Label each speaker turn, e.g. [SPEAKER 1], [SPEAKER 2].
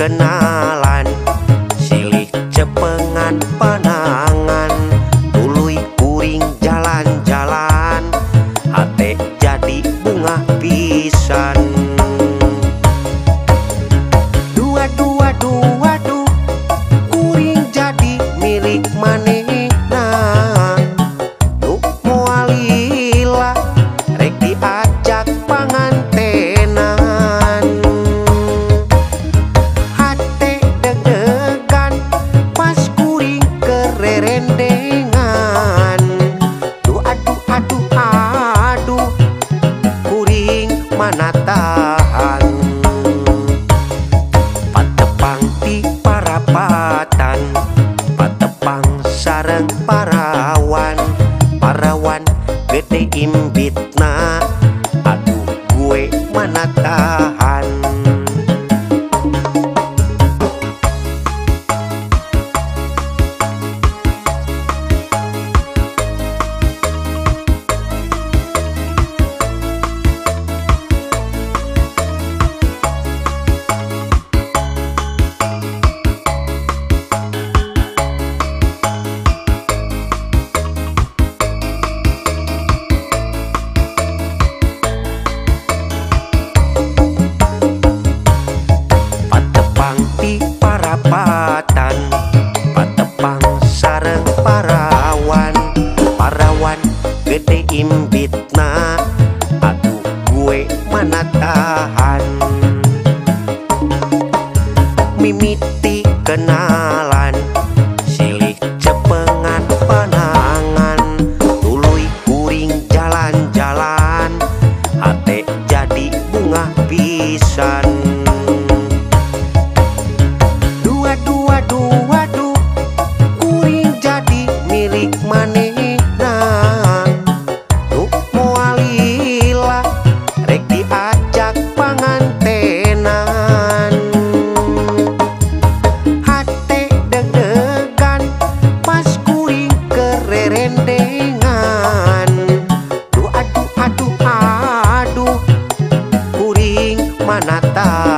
[SPEAKER 1] Kenalan silih cepengan panangan tuluy kuring jalan-jalan hate jadi bunga pisan. Dua dua dua duh kuring jadi milik manehna nu moal lila rek diajak pangantenan. Hate deg-degan pas kuring kererendengan duh aduh aduh aduh kuring mana tahan. Patepang ti parapatan patepang sareng parawan parawan gede imbitna aduh gue mana tahan. Patepang ti parapatan patepang sareng parawan parawan gede imbitna aduh gue mana tahan. Mimiti kenalan silih cepengan panangan tuluy kuring jalan-jalan hate jadi bunga pisan. Dua dua dua duh kuring jadi milik manehna nu moal lila rek diajak pangantenan. Hate deg-degan pas kuring kererendengan duh aduh aduh aduh kuring mana tahan.